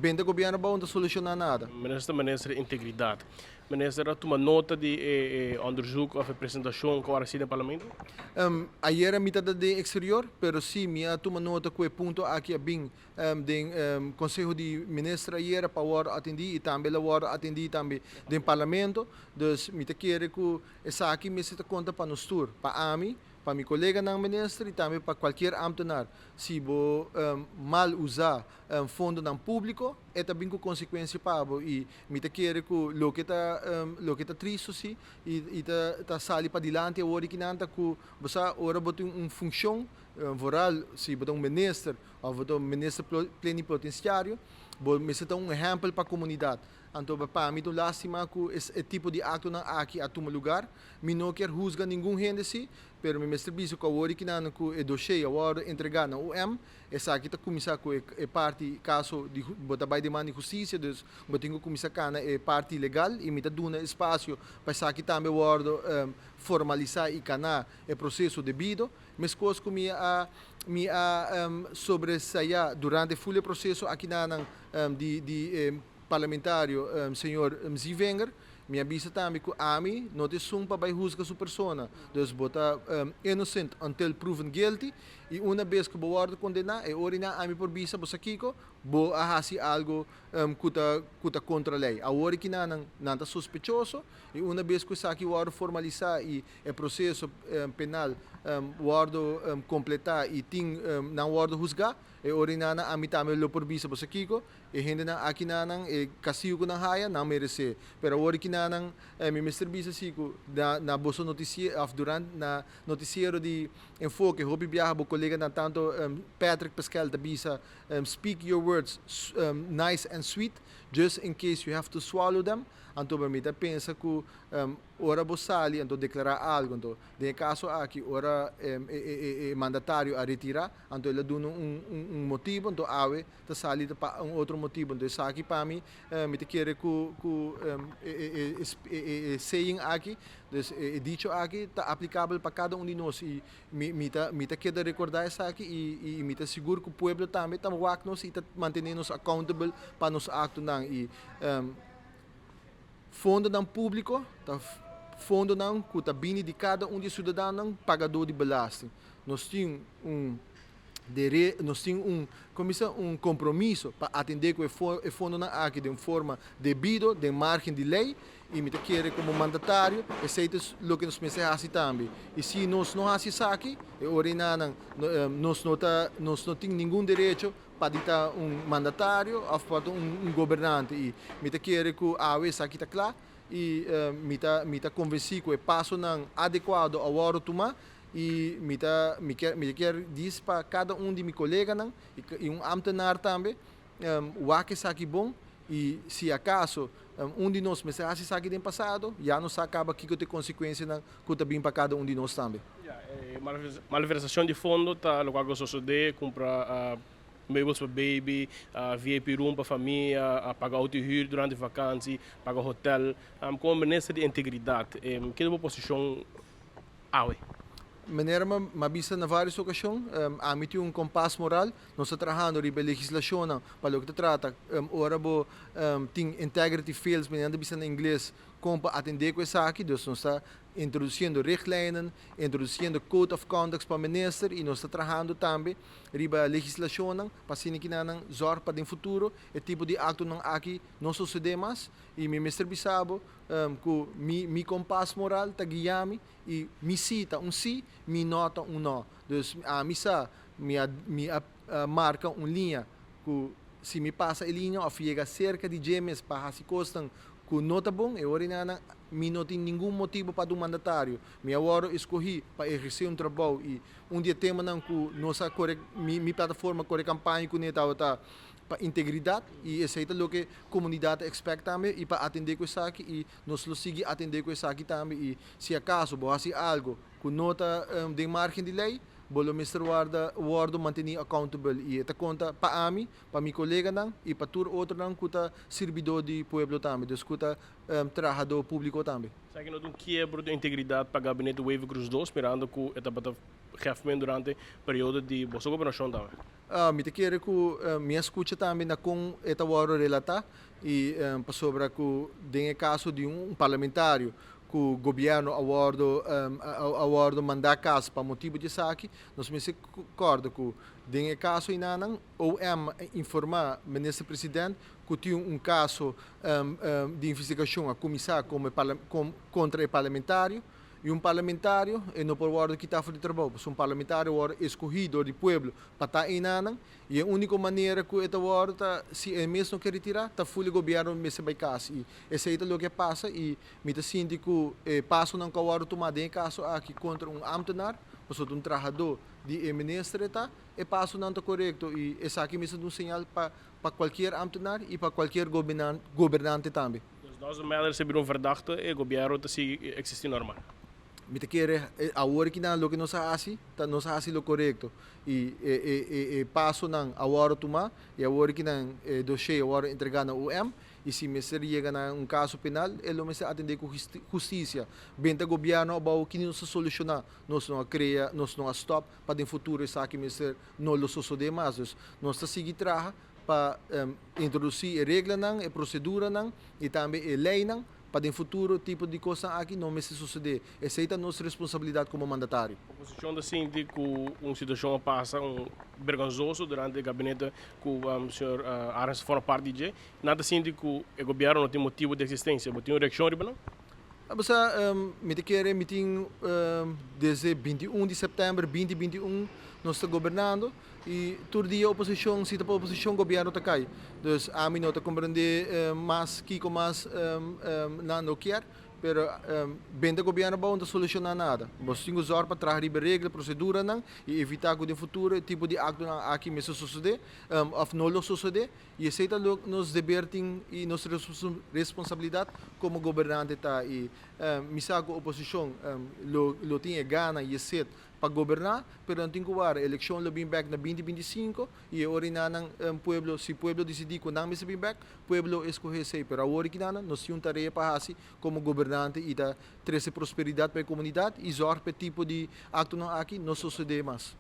Benta gobierno abou no ta soluciona nada. Minister Minister di Integridad. Minister a tuma nota di e e onderzoek of e presentacion cu a recibi den Parlamento? Ayera mi ta den exterior, pero si mi a tuma nota cu e punto aki a bin den Conseho di Minister ayera pa wordo atendi y tambe lo wordo atendi tambe den Parlamento. Dus mi ta kere cu esaki mester ta conta pa nos tur, pa ami, pa mi coleganan minister y tambe pa cualkier ambtenaar. Si bo mal usa fondonan públiko, e ta bin ku konsekuensia pa bo. I mi ta kere ku loke ta loke ta tristu si i ta ta sali padilanti awor di kinan ta ku bo sa ora bo tin un funshon, vooral si bo ta un minister òf bo ta un minister plenipotensiario, bo mester ta un ehèmpel pa komunidat. Anto pa mi ta un lástima ku e tipo di aktonan aki a tuma lugar. Mi no kier husga ningun hende si, pero mi mester bisa ku awor di kinan ku e doshé a wòrdu entregá na OM, Esaki ta kuminsá ku e parti kaso di bo ta bai demanda di hustisia, dus bo tin ku kuminsá kana e parti legal i mi ta duna espasio pa esaki tambe wòrdu formalisá i kana e proseso debido. Meskos ku mi a mi a sobresayá durante ful e proseso akinanan di di e parlamentario señor Zievinger, mi a bisa tambe ku ami no ta esun pa bai husga su persona, dus bo ta innocent until proven guilty. I una bes ku bo wòrdu kondená, e ora einan ami por bisa bo sa kiko, bo a hasi algu ku ta ku ta kontra lei. Awor e kinanan nan ta sospechoso, i una bes ku esaki wòrdu formalisá i e proseso penal wòrdu kompletá i tin nan wòrdu husgá, e ora einan ami tambe lo por bisa bo sa kiko, E hendenan aki nanan e kastigu ku nan haya, nan meresé. Pero awor ki nanan, mi mester bisa si ku na na boso notisie òf durante na notisiero di Enfoke hopi biaha bo koleganan tanto Patrick Pascal ta bisa speak your words nice and sweet just in case you have to swallow them. Anto mi ta pensa ku Ora bo sali anto deklará algu, anto den e kaso aki ora e mandatario a retirá, anto el a duna un motibu, anto awe ta sali ta pa un otro motibu. Anto esaki pa mi, mi ta kere ku ku e saying aki, dus e dicho aki ta aplikabel pa kada un di nos i mi ta mi ta keda rekordá esaki i mi ta sigur ku pueblo tambe ta wak nos i ta mantené nos accountable pa nos aktonan i. Fondonan públiko ta fondonan ku ta bini di kada un di e siudadanonan pagadó di belasting. Nos tin un dere, nos tin un, komo bisa, un kompromiso pa atendé ku e fondonan aki den forma debido, den margen di lei, i mi ta kere komo mandatario esei ta loke nos mester hasi tambe. I si nos no hasi esaki, e ora einanan nos no ta, nos no tin ningun derecho pa di ta un mandatario of pa ta un gobernante y mi ta kere cu awe esaki ta cla y mi ta mi ta convenci cu e pasonan adecuado a wordo tuma y mi ta mi kier mi ta kier dis pa cada un di mi coleganan y un ambtenaar tambe wak esaki bon y si acaso un di nos mester haci esaki den pasado ya nos sa caba kico ta e consecuencianan cu ta bin pa cada un di nos tambe. Ya, e malversacion di fondo ta locual cu a sosode, cumpra meubels pa baby, VIP room pa famia, paga auto huur durante vakantie, paga hotel. Como minister di integridad, kico ta bo posicion awe? Manera mi a bisa na varios ocasion, ami tin un kompas moral. Nos ta trahando riba e legislacionnan pa loke ta trata ora bo tin integrity fails, manera nan ta bisa na ingles, Kon pa atendé ku esaki, dus nos ta introdusiendo richtlijnen, introdusiendo code of conducts pa minister i nos ta trahando tambe riba legislashonnan pa asina ki nan zòrg pa den futuro e tipo di aktonan aki no sosodé mas. I mi mester bisa bo ku mi mi kompas moral ta guia mi i mi sí ta un sí, mi nò ta un nò. Dus ami sa mi a mi a marka un liña ku si mi pasa e liña òf yega serka di dje mes pa hasi kosnan Ku no ta bon, e ora nan mi no tin ningun motibu pa dun mandatario. Mi a wòrdu eskohí pa ehersé un trabou i un di e temanan ku nos a kore, mi mi plataforma kore kampaña kuné tabata pa integridat i esei ta loke komunidat ta ekspèkt tambe i pa atendé ku esaki i nos lo sigui atendé ku esaki tambe i si akaso bo hasi algu ku no ta den margen di lei. Bo lo mester warda wordo manteni accountable y e ta conta pa ami, pa mi coleganan y pa tur otronan cu ta sirbidor di pueblo tambe, dus cu ta trahador publico tambe. Esaki no ta un kiebro di integridad pa Gabinete Wever-Croes dos, mirando cu e tabata hefmen durante periodo di boso gobernacion tambe? Mi ta kere cu mi a scucha tambe na con e ta wordo relata y pasobra cu den e caso di un parlamentario cu gobierno a wordo a wordo manda cas pa motibo di esaki, nos mester corda cu den e caso enanan OM a informa Minister President cu tin un caso di investigacion a cuminsa como contra e parlamentario y un parlamentario e no por wordo kita for di trabou pasobra un parlamentario wordo escogi door di pueblo pa ta enanan Y e unico manera cu e ta wordo ta si e mes no ke retira, ta fuli gobierno mester bay cas. Y esey ta loke a pasa y mi ta sinti cu e pasonan cu a wordo tuma den e caso aki contra un ambtenaar, pasobra ta un trahador di e minister e ta, e pasonan ta corecto y esaki mester ta un señal pa pa cualkier ambtenaar y pa cualkier gobernante tambe. Dus doesn't matter si bira un verdachte, e gobierno ta sigui existi normal. Mi ta kere awor ki nan loke nos a hasi ta nos a hasi lo korekto i e e e e pasonan a wòrdu tumá i awor ki nan e doshé a wòrdu entregá na OM i si mester yega na un kaso penal e lo mester atendé ku hustisia. Benta gobièrnu abou kini nos a solushoná, nos no a krea, nos no a stòp pa den futuro esaki mester no lo sosodé mas. Dus nos ta sigui traha pa introdusí e reglanan, e proseduranan i tambe e leinan Pa den futuro tipo di kosnan aki no mester sosodé. Esei ta nos responsabilidat komo mandatario. Oposishon ta sinti ku un situashon a pasa un bergonzoso durante e gabinete ku señor Arends forma parti di dje. Nan ta sinti ku e gobièrnu no tin motibu di eksistensia. Bo tin un reakshon riba nan? Bo sa, mi ta kere mi tin desde 21 di sèptèmber 2021 nos ta gobernando. I tur dia oposishon, si ta pa oposishon gobièrnu ta kai. Dus ami no ta komprendé mas kiko mas nan no kier, pero benta gobièrnu abou no ta solushoná nada. Bo tin ku zòrg pa traha riba e regla, proseduranan i evitá ku den futuro e tipo di aktonan aki mester sosodé òf no lo sosodé. I esei ta lo nos deber tin i nos responsabilidat komo gobernante ta. I mi sa ku oposishon lo tin e gana i e set pa goberná, pero nan tin ku wara. Elekshon lo bin bèk na 2025 i e ora enanan pueblo, si pueblo disidí ku nan mester bin bèk, pueblo lo eskohé esei. Pero awor aki nan nos tin un tarea pa hasi komo gobernante i ta trese prosperidat pa e komunidat i zòrg pa e tipo di aktonan aki no sosodé mas.